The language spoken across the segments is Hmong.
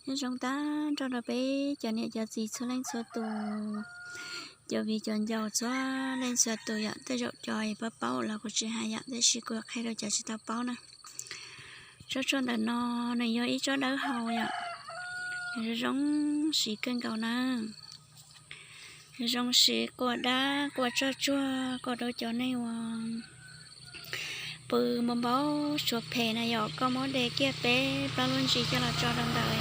Nyob zoo tag nrho rau peb cov niam cov txiv txhua leej txhua tus, cov viv cov ncaus txhua leej txhua tus yom. Tej zaum cov pab paub los kuv tsis hais yom, tab sis kuv qhia rau cov tsis tau paub na. Tsob tshuaj ntawm no nws yog ib tsob dawb hau yom, nws zoo zoo siv kawg nkaus na. Nws zoo siv quaj dab, quaj tsob tsuag, quaj rau cov neeg uas pw npau npau suav phem na yom. Koj muab de kiag peb plaub lub ntsis coj los tso rau ntawm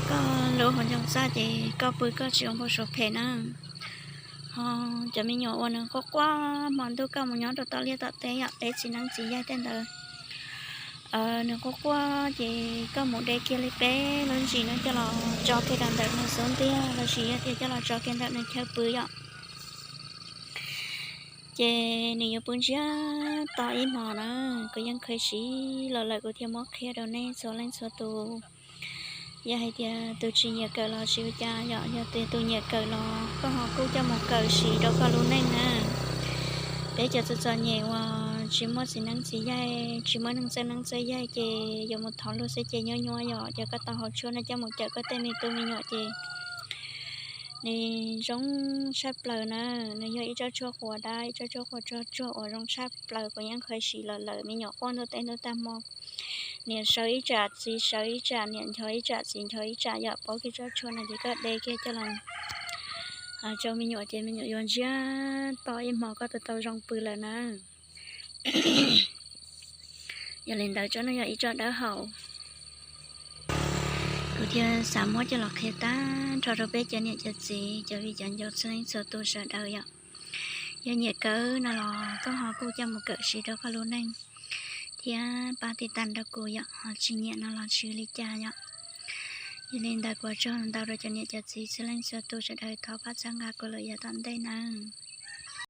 koj lub hauv ncoo txaj ces koj pw koj tsis ua npau suav phem na. Ho cov me nyuam uas nws quaj quaj hmo ntuj koj mus nyob rau tom liaj tom teb yom, peb txiv neeb txiv yaig tej ntawd nws quaj quaj ces koj mus de kiag li peb lub ntsis no coj los tso kiag rau ntawm nws xub ntiag lossis yog tias coj los tso kiag ntawm nws chaw pw yom. Ces nws yuav pw ntsiag to ib hmo na. Kuv yeej kheev siv los lawm kuv thiaj muab qhia rau nej txhua leej txhua tus. Yog hais tias tus tsis nyiam kawm los tsis ua cas yom, yog tias tus nyiam kawm los koj ho kuj coj mus kawm siv rau koj lub neej na. Peb cov txom txom nyem uas tsis muaj txiv neeb txiv yaig, tsis muaj neeg txawj neeb txawj yaig ces yuav mus thov luag xwb ces nyuaj nyuaj yom. Ces koj tau hauv tshuaj no coj mus cawm koj tej me tub me nyuam ces nws zoo tshaj plaws na. Nws yog ib tsob tshuaj quas dab, ib tsob tshuaj quas tsob tsuag uas zoo tshaj plaws. Kuv yeej kheev siv los lawm, me nyuam quaj ntuj teb ntuj tag hmo, niam sawv ib tsam txiv sawv ib tsam, niam nchov ib tsam txiv nchov ib tsam yom. Paub kiag tsob tshuaj no ces koj de kiag coj los rau me nyuam ces me nyuam yuav ntsiag to ib hmo koj tau tau zoo pw lawm na. Yog li ntawd tsob no yog ib tsob dawb hau, kuv thiaj xav muab coj los qhia tag nrho rau peb cov niam cov txiv cov viv cov ncaus txhua leej txhua tus sawv daws yom. Yog nyiam kawm no los koj ho kuj coj mus kawm siv rau koj lub neej thiab pab tiv tas rau kuv yom. Ho tsis nyiam no los tsis ua li cas yom. Yog li ntawd kuv ua tsaug ntau rau cov niam cov txiv txhua leej txhua tus sawv daws thov pab txhawb nqa kuv lawm yav tom ntej nawb.